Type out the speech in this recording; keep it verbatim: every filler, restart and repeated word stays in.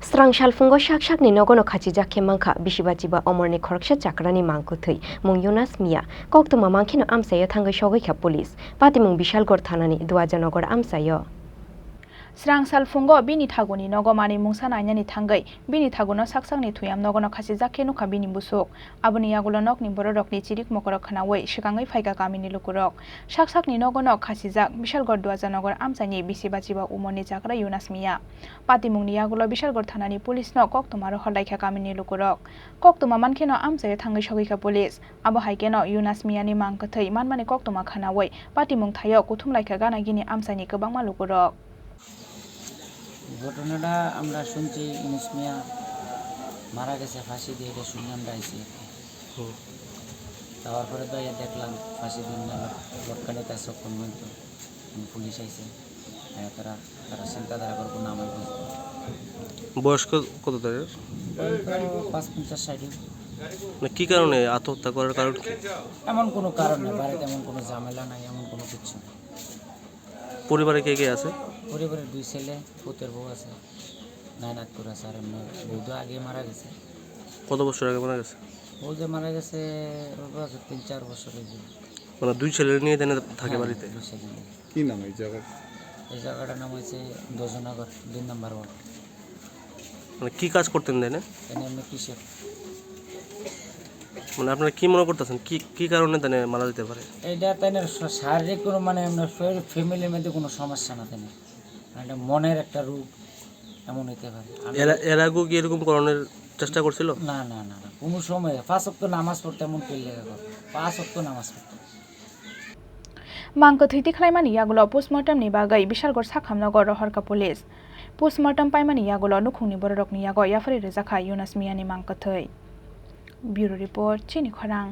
Srang salphungo sak sakni nogono khachijak khe mankha bisibachiba omorni khoroksa chakrani mangkwthwi mung Yunas Miya. Koktwma mankheno amchaio thangwi sogwi kha police. Patimung Bishalgarh thanani Duajanagar amchaio. Srang salphungo bini thaguni nogo manwi mungsa nainani thangwi bini thaguno sak sakni thuyam nogono khachijak khe nukha bini busuk. Aboni yagulo nokni bororokni chirik mokorok khwnawi swkangwi phaikha kamini lukurok. Sak sakni nogono khachijak Bishalgarh Duajanagar amchaini bisibachiba umorni chakra Yunas Miya. Patimungni yagulo Bishalgarh thanani police no koktwma rohor laikha kamini lukurok. Koktwma mankheno amchaio thangwi sogwi kha police. Abo hai kheno Yunas Miyani mangkwthwi manmani koktwma khwnawi patimung thaio kuthum laikha gana gini amchaini kwbangma lukurok. ঘটনাটা আমরা শুনছি ইউনুস মিয়া মারা গেছে ফাঁসি দিয়ে, এটা শুনে আমরা আইছি আর কি। হুম। যাওয়ার পরে তো ইয়া দেখলাম ফাঁসি দিয়ে লটকানিতে আছে পর্যন্ত। পুলিশ আইছে, হ্যাঁ, তারা, তারা চিন্তাধারা করবো না আমার বুঝবো। বয়স কত, কত তাদের? বয়স তো পাঁচ পঞ্চাশ ষাট। মানে কি কারণে আত্মহত্যা করার কারণ কি? এমন কোনো কারণ নেই, বাড়িতে এমন কোনো ঝামেলা নাই, এমন কোনো কিছু নেই। পরিবারে কে কে আছে? পরিবারে দুই ছেলে, পুতের বউ আছে, নাইনাতপুর আছে, আর এমনি বউ তো আগে মারা গেছে। কত বছর আগে মারা গেছে? বউ যে মারা গেছে, ওর বয়স তিন চার বছর হয়ে গেল। মানে দুই ছেলে নিয়ে এখানে থাকে হ্যাঁ, বাড়িতে? দুই ছেলে নিয়ে। কি নাম এই জায়গার? এই জায়গাটার নাম হচ্ছে দোজনগর, দুই নম্বর ওয়ার্ড। মানে কি কাজ করতেন তাই না? এনে এমনি কৃষক। মানে আপনারা কি মনে করতেছেন, কি, কি কারণে তাই না মারা যেতে পারে? এটা তাই না শা-, শারীরিক কোনো মানে এমনি শরীর, ফ্যামিলির মধ্যে কোনো সমস্যা না তাই না। মানে এটা মনের একটা রোগ, এমন হইতে পারে। আমি এর, এর আগেও কি এরকম করানোর চেষ্টা করছিল? না, না, না, না, কোনো সময় পাঁচ ওয়াক্ত নামাজ পড়তে এমন ফিল লেগে গেল, পাঁচ ওয়াক্ত নামাজ পড়তে। Mang kwthwi tikhlaimani yagulo postmortem ni bagwi Bishalgarh sakhamnogo rohorkha police. Postmortem paimani yagulo nukhungni bororokni yago yapharwi rwjakha Yunas Miyani mang kwthwi. Bureau Report, Chini Khorang.